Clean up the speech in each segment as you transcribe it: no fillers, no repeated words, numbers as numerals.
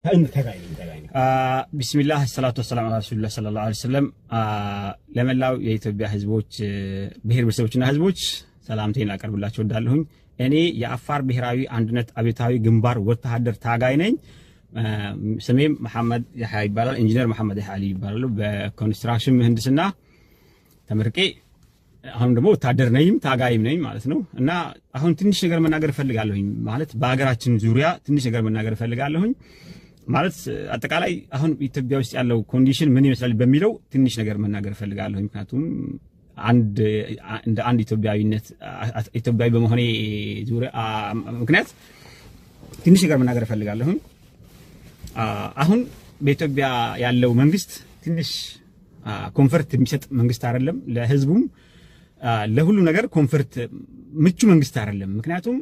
ታጋይ ነኝ፣ ታጋይ ነኝ። ቢስሚላህ፣ ሰላቱ ወሰላም አላ ረሱሊላህ ሰለላሁ ዐለይሂ ወሰለም። ለመላው የኢትዮጵያ ህዝቦች፣ ብሔር ብሔረሰቦችና ህዝቦች ሰላምታዬን ላቀርብላችሁ እወዳለሁኝ። እኔ የአፋር ብሔራዊ አንድነት አብዮታዊ ግንባር ወታደር ታጋይ ነኝ። ስሜም መሐመድ ያህያ ይባላል። ኢንጂነር መሐመድ ያህያ አሊ ይባላሉ። በኮንስትራክሽን ምህንድስና ተመርቄ አሁን ደግሞ ወታደር ነኝም ታጋይም ነኝ ማለት ነው። እና አሁን ትንሽ ነገር መናገር እፈልጋለሁኝ፣ ማለት በሀገራችን ዙሪያ ትንሽ ነገር መናገር እፈልጋለሁኝ። ማለት አጠቃላይ አሁን ኢትዮጵያ ውስጥ ያለው condition ምን ይመስላል በሚለው ትንሽ ነገር መናገር እፈልጋለሁ። ምክንያቱም እንደ አንድ ኢትዮጵያዊነት፣ ኢትዮጵያዊ በመሆኔ ዙሪያ ምክንያት ትንሽ ነገር መናገር እፈልጋለሁኝ። አሁን በኢትዮጵያ ያለው መንግስት ትንሽ comfort የሚሰጥ መንግስት አይደለም። ለህዝቡም ለሁሉም ነገር comfort ምቹ መንግስት አይደለም። ምክንያቱም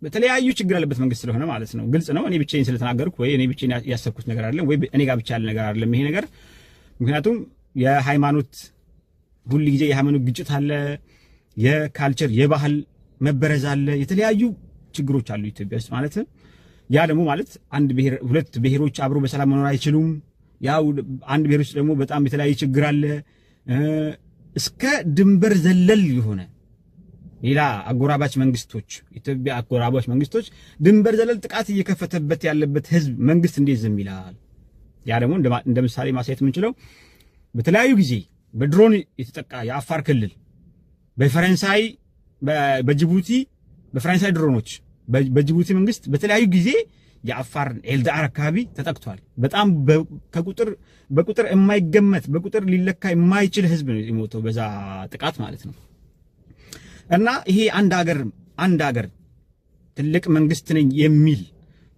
በተለያዩ ችግር ያለበት መንግስት ስለሆነ ማለት ነው። ግልጽ ነው። እኔ ብቻዬን ስለተናገርኩ ወይ እኔ ብቻዬን ያሰብኩት ነገር አይደለም፣ ወይ እኔ ጋር ብቻ ያለ ነገር አይደለም ይሄ ነገር። ምክንያቱም የሃይማኖት፣ ሁል ጊዜ የሃይማኖት ግጭት አለ፣ የ culture የባህል መበረዝ አለ፣ የተለያዩ ችግሮች አሉ ኢትዮጵያ ውስጥ ማለት። ያ ደግሞ ማለት አንድ ብሔር፣ ሁለት ብሔሮች አብሮ በሰላም መኖር አይችሉም። ያው አንድ ብሔር ውስጥ ደግሞ በጣም የተለያየ ችግር አለ። እስከ ድንበር ዘለል የሆነ ሌላ አጎራባች መንግስቶች፣ ኢትዮጵያ አጎራባች መንግስቶች ድንበር ዘለል ጥቃት እየከፈተበት ያለበት ህዝብ መንግስት እንዴት ዝም ይላል? ያ ደግሞ እንደ ምሳሌ ማሳየት የምንችለው በተለያዩ ጊዜ በድሮን የተጠቃ የአፋር ክልል፣ በፈረንሳይ፣ በጅቡቲ፣ በፈረንሳይ ድሮኖች፣ በጅቡቲ መንግስት በተለያዩ ጊዜ የአፋር ኤልዳአር አካባቢ ተጠቅቷል። በጣም ከቁጥር በቁጥር የማይገመት፣ በቁጥር ሊለካ የማይችል ህዝብ ነው የሞተው በዛ ጥቃት ማለት ነው። እና ይሄ አንድ ሀገር ትልቅ መንግስት ነኝ የሚል፣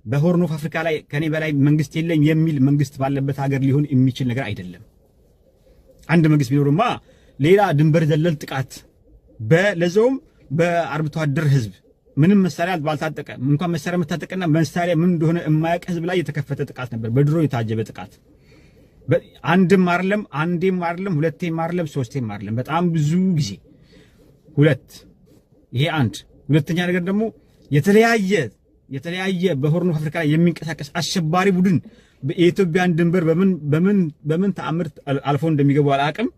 በ Horn of Africa ላይ ከኔ በላይ መንግስት የለም የሚል መንግስት ባለበት ሀገር ሊሆን የሚችል ነገር አይደለም። አንድ መንግስት ቢኖርማ ሌላ ድንበር ዘለል ጥቃት ለዛውም በአርብቶ አደር ህዝብ፣ ምንም መሳሪያ ባልታጠቀ፣ እንኳን መሳሪያ መታጠቅና መሳሪያ ምን እንደሆነ የማያውቅ ህዝብ ላይ የተከፈተ ጥቃት ነበር። በድሮን የታጀበ ጥቃት አንድም አይደለም፣ አንዴም አይደለም፣ ሁለቴም አይደለም፣ ሶስቴም አይደለም፣ በጣም ብዙ ጊዜ። ሁለት ይሄ አንድ። ሁለተኛ ነገር ደግሞ የተለያየ በ Horn of Africa ላይ የሚንቀሳቀስ አሸባሪ ቡድን የኢትዮጵያን ድንበር በምን ተአምር አልፎ እንደሚገቡ አላቅም።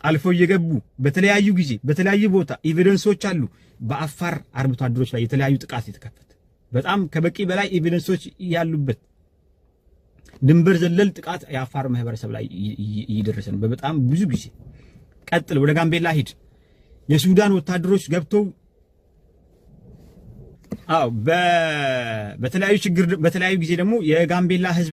አልፎ እየገቡ በተለያዩ ጊዜ በተለያዩ ቦታ evidence ኦች አሉ። በአፋር አርብቶ አደሮች ላይ የተለያዩ ጥቃት የተከፈተ፣ በጣም ከበቂ በላይ evidence ኦች ያሉበት ድንበር ዘለል ጥቃት የአፋር ማህበረሰብ ላይ እየደረሰ ነው። በጣም ብዙ ጊዜ። ቀጥል፣ ወደ ጋምቤላ ሂድ። የሱዳን ወታደሮች ገብተው፣ አዎ፣ በተለያዩ ችግር በተለያዩ ጊዜ ደግሞ የጋምቤላ ህዝብ